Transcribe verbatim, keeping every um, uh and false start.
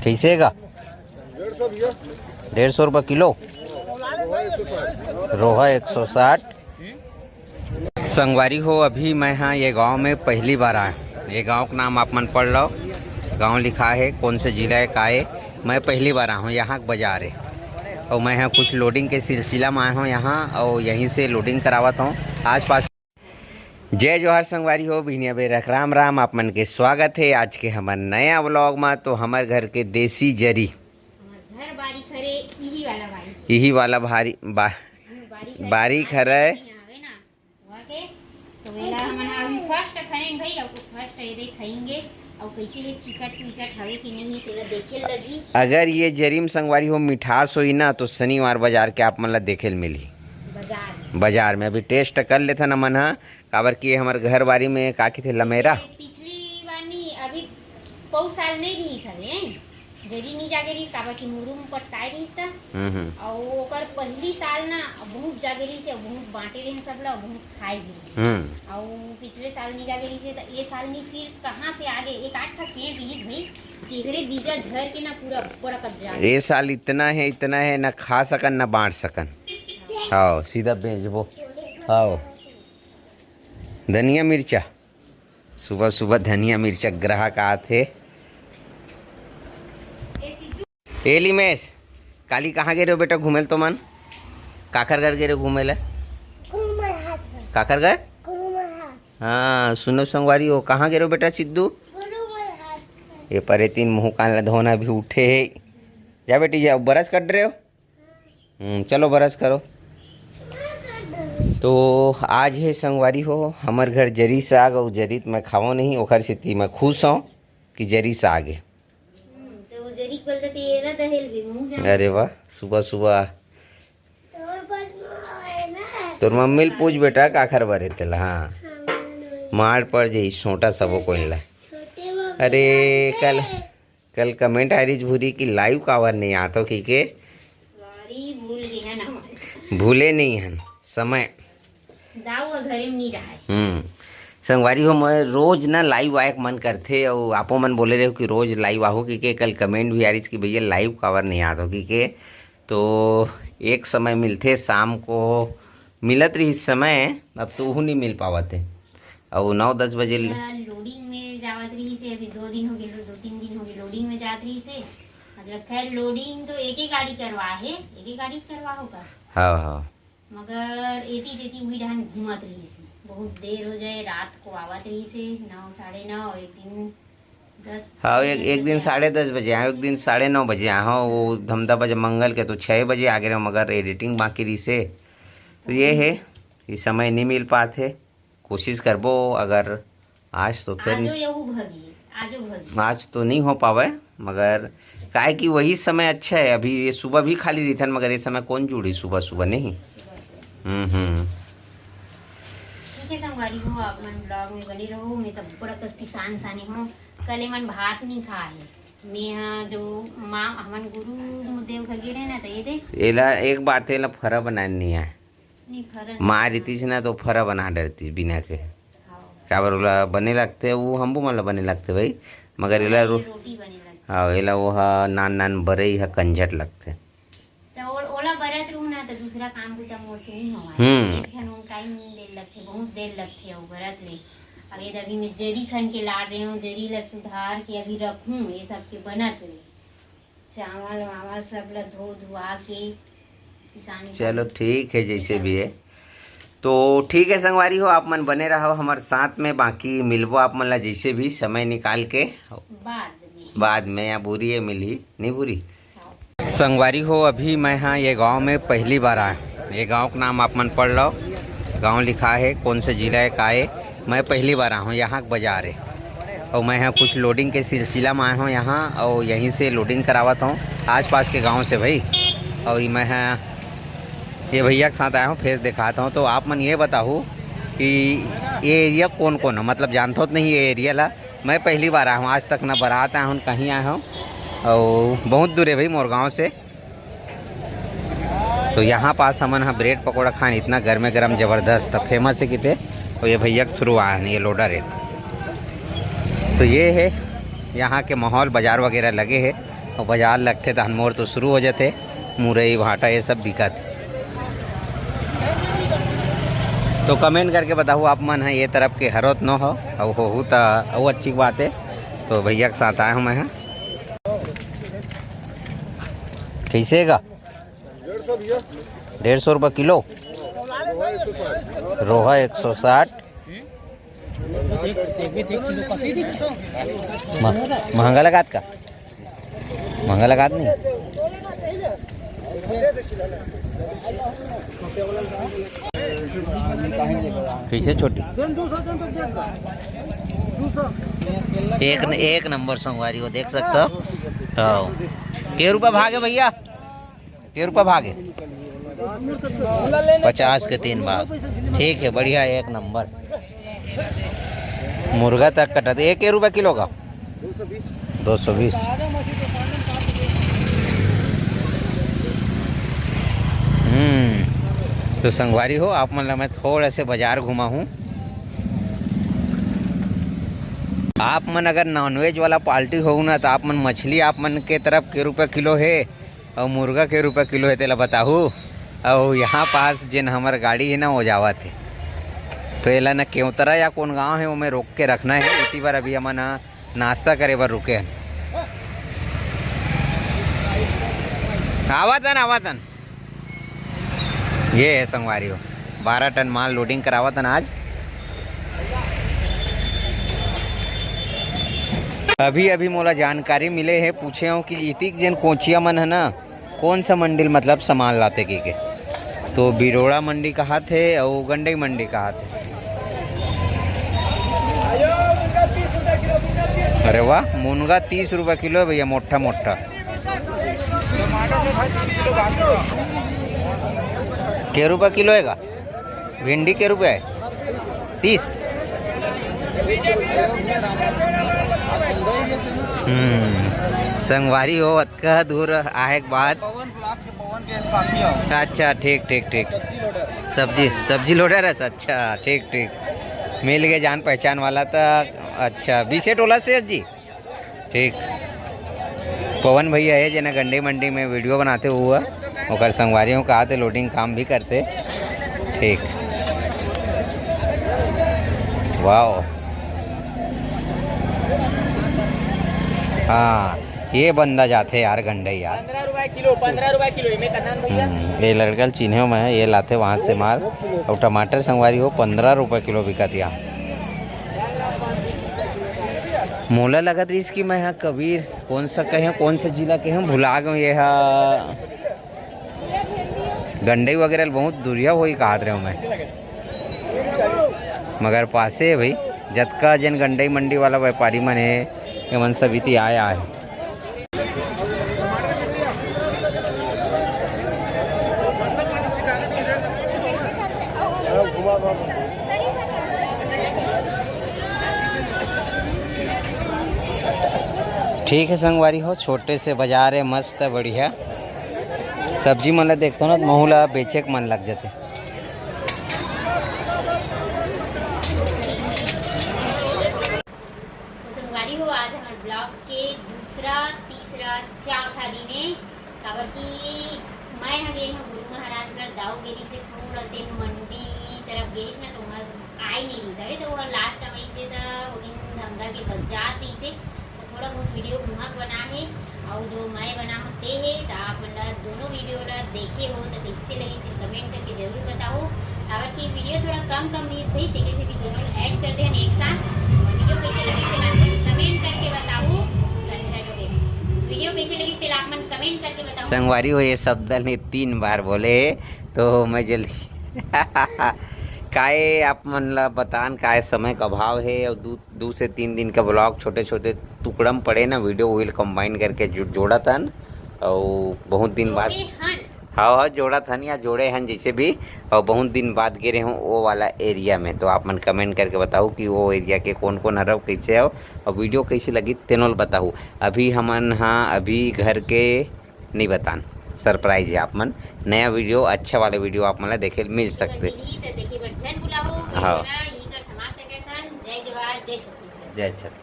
कैसे का? डेढ़ सौ रुपये किलो। रोहा एक सौ साठ। संगवारी हो, अभी मैं हाँ ये गांव में पहली बार आया। ये गांव का नाम आप मन पढ़ लो, गांव लिखा है, कौन से जिला है, का है। मैं पहली बार आया हूँ, यहाँ का बाजार है। और मैं यहाँ कुछ लोडिंग के सिलसिला में आया हूँ यहाँ, और यहीं से लोडिंग करावत हूँ आसपास। जय जोहार संगवारी हो, बिहनिया बेरा के राम राम, आप मन के स्वागत है आज के हमर नया व्लॉग में। तो हमर घर के देसी जरी, हमर घर बारी खरे, इही वाला बारी। इही वाला भारी बा, बारी खरे, बारी खरे। आवे ना, वहाँ के। तो एला हमन अभी फर्स्ट खरेन भाई, अब फर्स्ट ये दे खाएंगे। और कैसे ये चिकट विकट हवे कि नहीं, तेला देखे लगी। अगर ये जरी म संगवारी हो मिठास होई ना, तो शनिवार बाजार के आप मन ला देखे ल मिलही। बाजार में। बाजार में अभी टेस्ट कर लेथन हमन हा, काबर कि ये हमर घर बारी में का कहिथे, लमेरा। पिछली बार नहीं, अभी पौर साल नहीं रही सके, जरी नहीं जागे रही, काबर कि मुरुम पटकाए रही था। हम्म, हम्म। और ओकर पहली साल ना बहुत जागे रही से, बहुत बांटे रही सब ला, बहुत खाए भी। हम्म। और पिछले साल नहीं जागे रही से, तो ये साल नहीं, फिर कहाँ से आगे एक आठ ठा पेड़ रही भाई, तेकरे बीजा झर के ना पूरा बड़ा कब्जा। ये साल इतना है, इतना है, ना खा सकन, ना बांट सकन। हाँ, सीधा बेचबो। हाँ, धनिया मिर्चा, सुबह सुबह धनिया मिर्चा ग्राहक आत हे। ए लिमेश, काली कहाँ गे रहो बेटा घूमेल तो मन? काकर घर गे रहो घूमेल? गुरु महाराज घर। काकर घर? गुरु महाराज। हाँ, सुनो संगवारी हो, कहाँ गे रहो बेटा सिद्धू? गुरु महाराज घर। ये परे तीन मुँह कान ला धोना भी उठे है। जा बेटी जा, बरस कट रहे हो? हम्म, चलो बरस करो। तो आज हे संगवारी हो, हमर घर जरी साग अउ जरी त मैं खावो नहीं, ओखर सेती मैं खुश हूँ कि जरी साग हे। हम्म, तो वो जरी के बलते तेला दहेल भी मुँह जा। अरे वाह, सुबह सुबह। तोर मम्मी ल पूछ बेटा, काखर बर हे तेला। हाँ, मार पड़ जाई छोटा सबो कोई ला। अरे कल कल कमेंट आ रही भूरी कि लाइव कावर नहीं आतो की के। सॉरी, भूल गई है ना। भूले नहीं हन समय। दाऊ ह घरे में नहीं रहा है। हम्म। संगवारी हो, मैं रोज ना लाइव आए के मन करथे, और आपो मन बोले रहे हो कि रोज लाइव आहो की के, कल कमेंट भी आ रही कि भैया लाइव कावर नहीं आतो की के। तो एक समय मिलथे शाम को, मिलत रही समय, अब तो उहू नहीं मिल पावत है। अउ नौ दस बजे ले- लोडिंग में जावत रही से, अभी दो दिन हो गए, दो तीन दिन हो गए लोडिंग में जात रही से। मतलब खैर लोडिंग तो एक ही गाड़ी करवा है, एक ही गाड़ी करवा होगा। हाँ, हाँ। मगर एती तेती उही डहन घूमत रही से, बहुत देर हो जाए, रात को आवत रही से, नौ, साढ़े नौ, एक दिन दस। हाँ, एक, एक दिन साढ़े दस बजे आए, एक दिन साढ़े नौ बजे आए हो, वो धमदा बजे मंगल के तो छः बजे आ गए रहे, मगर एडिटिंग बाकी रही से। तो ये है, ये समय नहीं मिल पाते। कोशिश करबो, अगर आज तो फिर आजो यहू भगी, आजो भगी। आज तो नहीं हो पावे, मगर काहे कि वही समय अच्छा है। अभी ये सुबह भी खाली रहिथन, मगर ये समय कौन जुड़ी सुबह सुबह, नहीं? हम्म, हम्म। ठीक है संगवारी हो, आप मन ब्लॉग में बने रहो। मैं तो बड़ा कस पिसान सानी हूँ, कल मन भात नहीं खा है। मैं हाँ जो माँ हमन गुरु देव घर गे रहे ना, तो ये दे। एला एक बात, एला फरा बनाए नहीं आए। नहीं, फरा नहीं माँ बना। रहितिस ना तो फरा बना डरतिस बिना के। हाँ। काबर ओला बने लगथे, वो हमबो मन ला बने लगथे भाई, मगर एला रो-, रोटी बने लगथे। हाँ, एला वो ह नान नान बरई ह कंझट लगथे। तो ओ-, ओला बरत रहू ना तो दूसरा काम बुता मोर से नहीं होवय। हम्म। एक झन ओम टाइम दे लगथे, बहुत देर लगथे ओ बरत ले। अब ये अभी मैं जरी खन के लाड़ रहे हूँ, जरी ला सुधार के अभी रखूँ, ये सब के बनत ले। चावल वावल सब ला धो धुआ के किसान चलो ठीक है, जैसे भी है। तो ठीक है संगवारी हो, आप मन बने रहो हमारे साथ में, बाकी मिलबो आप मन ला जैसे भी समय निकाल के बाद में। बाद में या बुरी है मिली, नहीं बुरी। संगवारी हो, अभी मैं हाँ ये गांव में पहली बार आया। ये गांव का नाम आप मन पढ़ लो, गांव लिखा है, कौन से जिला है, का है। मैं पहली बार आया हूँ, यहाँ का बाजार है। और मैं यहाँ कुछ लोडिंग के सिलसिला में आया हूँ यहाँ, और यहीं से लोडिंग करावत हूँ आसपास के गांव से भाई। और ये मैं यहाँ ये भैया के साथ आया हूँ, फेस दिखाता हूँ। तो आप मन ये बताओ कि ये एरिया कौन कौन है, मतलब जानता हो तो नहीं ये एरिया ला। मैं पहली बार आया हूँ, आज तक ना बारात आया हूँ, कहीं आया हूँ। और बहुत दूर है भाई मोर गाँव से। तो यहाँ पास हमन ह ब्रेड पकौड़ा खान, इतना गर्मे गर्म जबरदस्त, फेमस है किते। और ये भैया के थ्रू आए हैं, ये लोडर है। तो ये है यहाँ के माहौल, बाजार वगैरह लगे है। अउ बाजार लगथे तहन मोर तो शुरू हो जाथे, मुरई भाटा ये सब बिकत। तो कमेंट करके बताहू आप मन ह ये तरफ के हरो त नो हो, अउ होहू त अउ अच्छी बात है। तो भैया के साथ आए हूँ मैं ह। कैसे का? डेढ़ सौ रुपये किलो। रोहा एक सौ साठ। मह-, महंगा लगात का? महंगा लगात नहीं। कैसे छोटी? एक न-, एक नंबर संगवारी हो, देख सकते हो। हाँ। के रुपया भागे भैया? के रुपया भागे? पचास के तीन भाग। ठीक है, बढ़िया, एक नंबर। मुर्गा तक कटत। एक के रुपया किलो का? दो सौ बीस। हम्म। तो संगवारी हो, आप मन ला मैं थोड़ा से बाजार घुमाहूँ। आप मन अगर नॉनवेज वाला पार्टी हो ना, तो आप मन मछली आप मन के तरफ के रुपया किलो है, अउ मुर्गा के रुपया किलो हे, तेला बताहू। अउ यहाँ पास जेन हमर गाड़ी हे ना, वो जावत हे, तो एला न केवतरा या कोन गांव हे, ओमे रोक के रखना हे। इसी बार अभी हमन ह नाश्ता करे बर रुके हन। आवत हन, आवत हन। ये है संगवारी हो, बारह टन माल लोडिंग करावत हन आज। अभी अभी मोला जानकारी मिले हे, पूछे हूँ कि इतिक जेन कोचिया मन है ना, कौन सा मंडी ल मतलब सामान लाते की के, तो बिरोड़ा मंडी कहात हे अउ गंडई मंडी कहात हे। अरे वाह, मुनगा तीस रुपये किलो है भैया, मोटा मोटा। के रुपये किलो है का? भिंडी के रुपये है तीस। हम्म, संगवारी हो, अतका दूर आए के बाद। अच्छा, ठीक, ठीक, ठीक। सब्जी, सब्जी लोडर है। अच्छा, ठीक, ठीक। मिल गए जान पहचान वाला तो। अच्छा, बीसे टोला से जी। ठीक। पवन भैया है जेना गंडई मंडी में वीडियो बनाते हुआ, ओकर संगवारी हो कहा थे, लोडिंग काम भी करते। ठीक। वाओ। हाँ, ये बंदा जाथे यार गंडई यार। पंद्रह रुपए किलो, पंद्रह रुपए किलो, ये मैं कन्नान भैया। हम्म, ये लड़का ल चिन्हे मैं, ये लाथे वहाँ से माल। और टमाटर संगवारी हो, पंद्रह रुपए किलो बिकत या। मोला लगत रहिस कि मैं ह कबीर, कौन सा कहे, कौन सा जिला के हूँ, भुला गए ये ह। गंडई वगैरह बहुत दूरिया होई कहत रहे मैं, मगर पासे है भाई। जतका जन गंडई मंडी वाला व्यापारी मन है, ये मन सब इति आया है। ठीक है संगवारी हो, छोटे से बाजार है, मस्त है, बढ़िया। सब्जी मन ला देखथव ना, त महू ला बेचे के मन लग जाथे। तो संगवारी हो, आज हमर ब्लॉग के दूसरा, तीसरा, चौथा दिन है, काबर कि मैं ह गे हूँ गुरु महाराज घर, दाऊ गे रहिस हे थोड़ा से मंडी तरफ गे रहिस ना, तो वहाँ आई नहीं रहिस हवे, तो वो लास्ट में से त वो दिन धमधा के बाजार रहिस हे, तो थोड़ा बहुत वीडियो उहाँ बना है। अउ जो मैं बनाहूँ ते हे, त आप मन ला दोनों वीडियो ला देखे हो त कइसे लगिस, तेला कमेंट करके जरूर बताओ। काबर कि वीडियो थोड़ा कम कम रहिस भाई, तेके सेती दोनों ला ऐड कर देहन एक साथ। वीडियो कइसे लगिस, तेला आप मन कमेंट करके बताओ। वीडियो कइसे लगिस, तेला आप मन कमेंट करके बताओ। संगवारी हो, ये शब्द ने तीन बार बोले, तो मैं जल्दी काय आप मन ला बतान, काय समय का अभाव है, और दू दू से तीन दिन का ब्लॉग छोटे-छोटे टुकड़ा में पड़े ना, वीडियो ओही ल कंबाइन करके जु-, जोड़त हन। अउ बहुत दिन बाद जोड़े हन। हाँ, हाँ, जोड़त हन या जोड़े हन, जैसे भी। अउ बहुत दिन बाद गे रहे हूँ वो वाला एरिया में, तो आप मन कमेंट करके बताओ कि वो एरिया के कौन-कौन हरव, कैसे हव, अउ वीडियो कैसे लगी, तेनो ल बताओ। अभी हमन, हाँ, अभी घर के नहीं बतान, सरप्राइज है। आप मन नया वीडियो, अच्छा वाला वीडियो आप मन ला देखे ल मिल सकते। मिलही त देखे बर झन भुलाओ। हाँ। वीडियो ला यहीं कर समाप्त करथन। जय जोहार, जय छत्तीसगढ़। जय छत्तीसगढ़।